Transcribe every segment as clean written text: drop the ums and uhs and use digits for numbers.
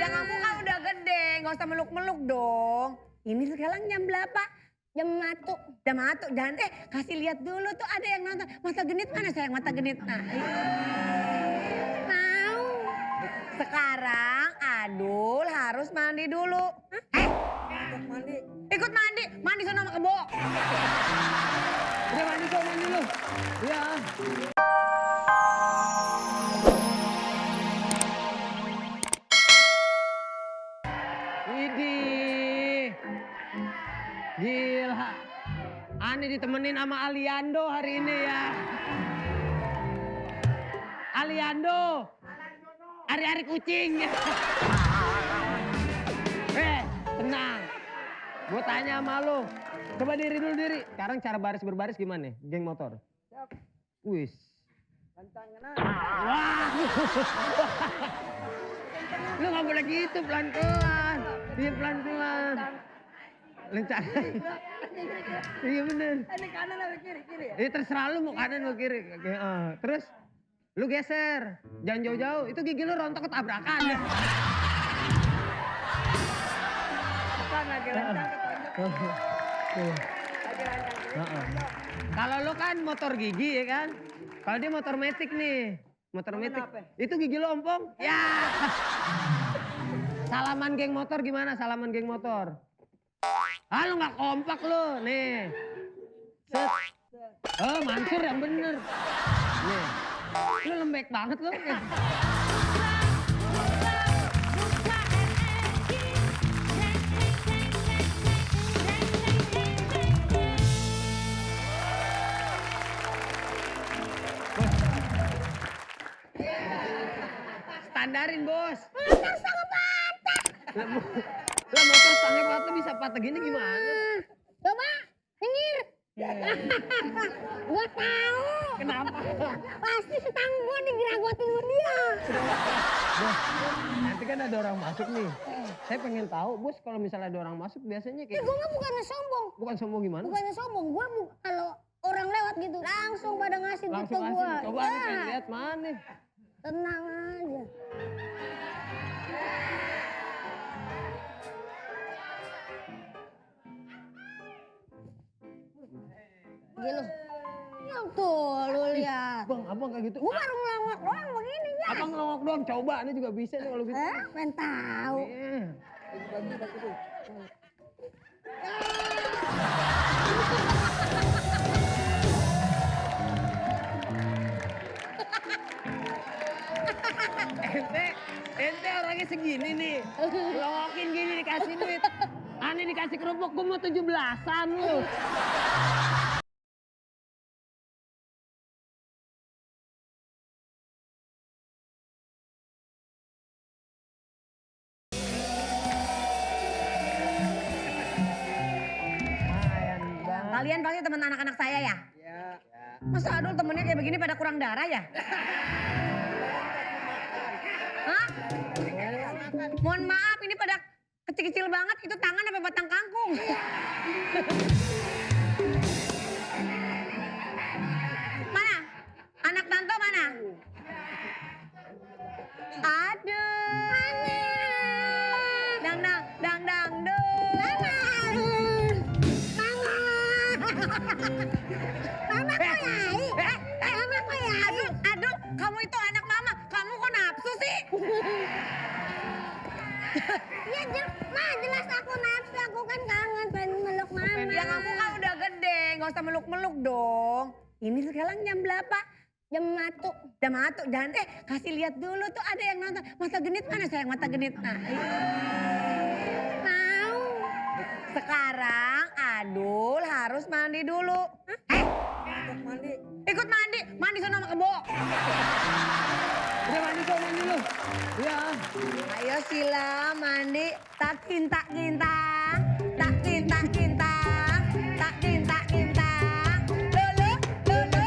Yang kamu kan udah gede, nggak usah meluk-meluk dong. Ini sekarang jam berapa? Jam matu. Jam matu, dan kasih lihat dulu tuh ada yang nonton. Mata genit mana sayang, mata genit? Nah, Mau. sekarang Adul harus mandi dulu. Mandi. Ikut mandi, mandi sana sama kebo. Udah mandi kok, mandi lu. Iya. Widih. Gila. Ani ditemenin sama Aliando hari ini ya. Aliando. Hari-hari kucing. Tenang. Gue tanya sama lu. Coba diri dulu diri. Sekarang cara baris berbaris gimana nih, geng motor? Wis. Wah. Lu gak boleh gitu, pelan-pelan. Iya pelan-pelan. Lencang. Iya bener. Ini kanan atau kiri? Kiri ya? Terserah lu mau kanan mau kiri. Terus lu geser. Jangan jauh-jauh. Itu gigi lu rontok ketabrakan. Bukan lagi rancang ketonjok. Lagi rancang. Kalau lu kan motor gigi ya kan? Kalau dia motor metik nih. Motor metik. Itu gigi lu ompong? Ya. Salaman geng motor gimana? Salaman geng motor. Ah lu gak kompak lu. Nih. Set. Oh Mansur yang bener. Nih. Lu lembek banget lu. Standarin bos. Motor sangat patah. Lah motor stangnya patah bisa patah gini gimana? Coba, minggir. Gua tahu. Kenapa? Pasti setang gua digeragotin sama dia. Bos, nanti kan ada orang masuk nih. Saya pengen tahu bos kalau misalnya ada orang masuk biasanya kayak... Gua mah bukannya sombong. Bukan sombong gimana? Bukannya sombong. Gua kalau orang lewat gitu langsung pada ngasih gitu Langsung ke gua. kasih. Coba nih pengen lihat mana. Tenang aja. Gitu. Ya tuh lu lihat. Bang, abang kayak gitu. Gua baru ngelongok doang begini ya. Abang ngelongok doang, coba ini juga bisa nih kalau gitu. Pengen tahu. Iya. Ente orangnya segini nih. Ngelongokin gini dikasih duit. Ani dikasih kerupuk, gua mau 17-an lu. Kalian pasti teman anak-anak saya ya? Iya. Masa Adul temennya kayak begini pada kurang darah ya? Hah? Mohon maaf ini pada kecil-kecil banget, itu tangan apa batang kangkung? Mana? Anak Tanto mana? Aduh. Dang dang dang dang Mama kok yai? Mama kok yai? Aduh, kamu itu anak mama, kamu kok nafsu sih? Ya jelas aku nafsu, aku kan kangen pengen meluk mama. Yang kamu kan udah gede, nggak usah meluk-meluk dong. Ini sekarang jam berapa? Jam matu. Jam matu, dan kasih lihat dulu tuh ada yang nonton. Mata genit mana sayang, mata genit? Nah, Mau. sekarang Adul harus mandi dulu. Mandi. Ikut mandi, mandi sana sama kebo. Udah mandi kok, mandi lu. Iya. Ayo Sila mandi, tak kinta kintang, tak kinta kintang, tak kinta kintang. Lulu, lulu.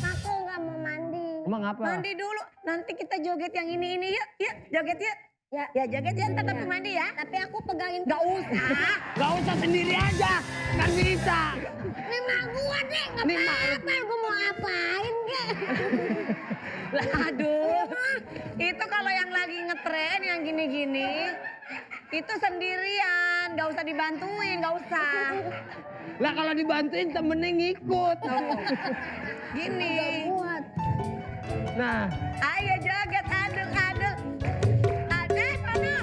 Aku nggak mau mandi. Emang apa? Mandi dulu, nanti kita joget yang ini yuk, yuk joget yuk. Ya joget ya, ntar tapi mandi ya. Tapi aku pegangin. Gak usah. Gak usah sendiri aja, kan bisa. Ini mah gua deh, nggak Ini mah- apa-apa. Gua mau apain kek? Lah aduh, itu kalau pesantren yang gini-gini itu sendirian, gak usah dibantuin, gak usah. Lah kalau dibantuin temennya ngikut. Gini. Buat. Nah, Ayo joget, aduk, aduk. Aduk, sana.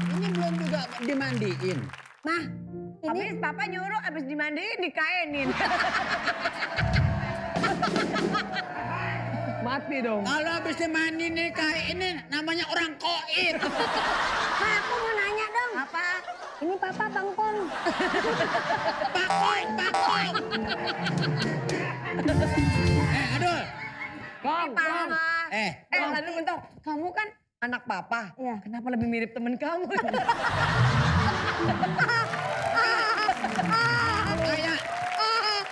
Ini belum juga dimandiin. Mah, ini Habis papa nyuruh, habis dimandiin dikainin. mati dong. Kalau habis dimandiin nih kayak ini namanya orang koit. Mah aku mau nanya dong. Apa? Ini papa bangkong. Pakong, pakong. Aduh. Kong, Kong. Papa. Eh, Tadi bentar. Kamu kan anak papa. Iya. Kenapa lebih mirip temen kamu? kayak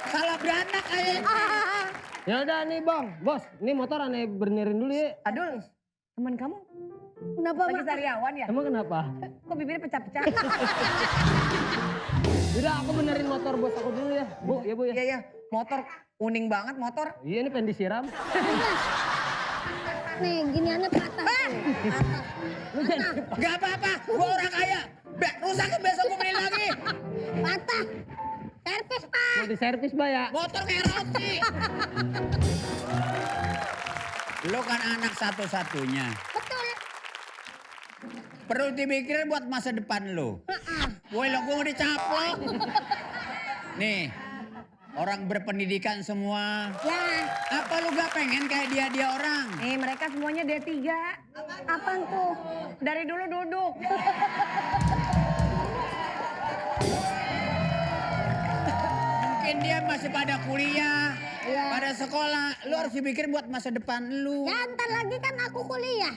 salah beranak kayak. Ya udah nih bang, bos, ini motor aneh bernirin dulu ya. Adul, temen kamu Kenapa lagi mah? sariawan ya? Emang kenapa? Kok bibirnya pecah-pecah? Udah aku benerin motor bos aku dulu ya. Bu, ya bu ya. Iya, iya. Motor, uning banget motor. Iya ini pengen disiram. Nih, gini anak patah. Lu jangan Gak apa-apa, gua orang kaya. Rusakin besok gua beli lagi. Patah. Servis, Pak. mau diservis Mbak ya. Motor kayak roti. Lo kan anak satu-satunya. Betul. Perlu dipikirin buat masa depan lo. Woi lo gua mau dicaplok. Nih, orang berpendidikan semua. Ya, Apa lu gak pengen kayak dia orang? Nih mereka semuanya D3. apaan tuh? Dari dulu duduk. Mungkin dia masih pada kuliah, Iya. pada sekolah. Lu harus dipikirin buat masa depan lu. Ya, ntar lagi kan aku kuliah.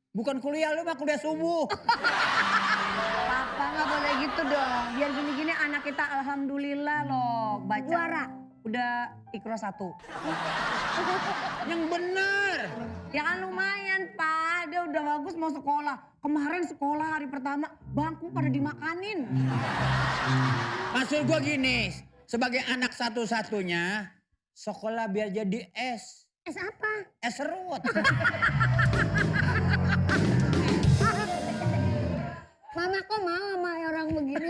Bukan kuliah lu mah kuliah subuh. Papa nggak boleh gitu dong. Biar gini-gini anak kita alhamdulillah loh. Baca. Juara. Udah Iqra 1. Yang bener. Ya kan lumayan Pak. Dia udah bagus mau sekolah. Kemarin sekolah hari pertama bangku pada dimakanin. Maksud gua gini, sebagai anak satu-satunya, sekolah biar jadi S. Es apa? Es serut. Mama kok mau sama orang begini?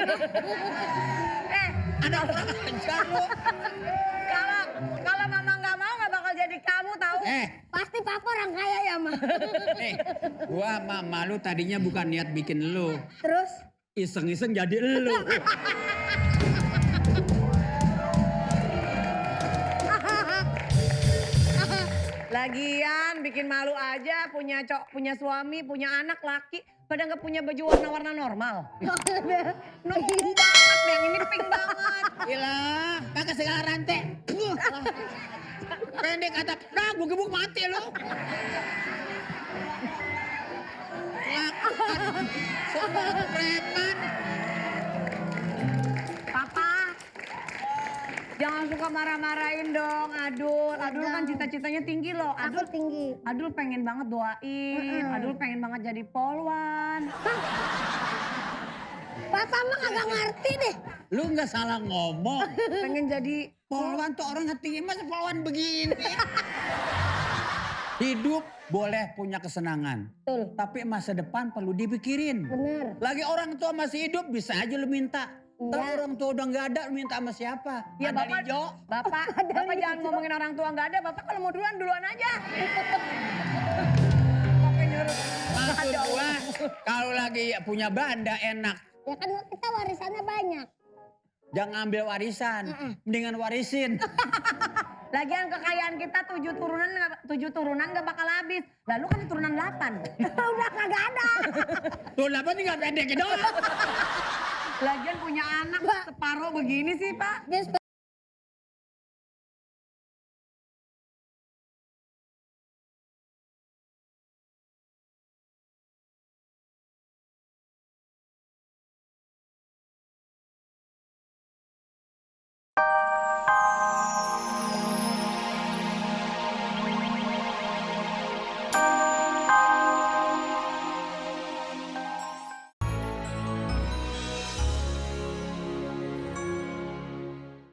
Eh, Ada orang ajar lu. kalau mama nggak mau nggak bakal jadi kamu tahu. Pasti papa orang kaya ya, Ma. Nih, gua sama malu tadinya bukan niat bikin lu. Terus? Iseng-iseng jadi lu. Lagian bikin malu aja punya suami, punya anak laki, pada nggak punya baju warna-warna normal. Nunggu banget, yang ini pink banget. Gila, pakai segala rantai. Pendek kata, nah gue gebuk mati lu. Lakukan semua preman. Papa, jangan suka marah-marahin dong, Adul. Adul kan cita-citanya tinggi loh. Aku tinggi. Adul pengen banget doain, Adul pengen banget jadi polwan. Papa mah kagak ngerti deh. Lu nggak salah ngomong. Pengen jadi Polwan tuh orang tinggi, masa polwan begini? Hidup boleh punya kesenangan. Betul. Tapi masa depan perlu dipikirin. Bener. Lagi orang tua masih hidup bisa aja lu minta. Kalau Iya. orang tua udah nggak ada lu minta sama siapa? Ya Ada Bapak, Lijo. Bapak jangan ngomongin orang tua nggak ada. Bapak kalau mau duluan aja. Pakai nyuruh. Maksud gua kalau lagi punya banda enak. Ya kan kita warisannya banyak. Jangan ambil warisan, mendingan warisin. Lagian kekayaan kita 7 turunan nggak bakal habis. Lalu kan turunan 8. Udah kagak ada. Tuh apa tinggal pendek doang. Lagian punya anak separuh begini sih Pak. Dia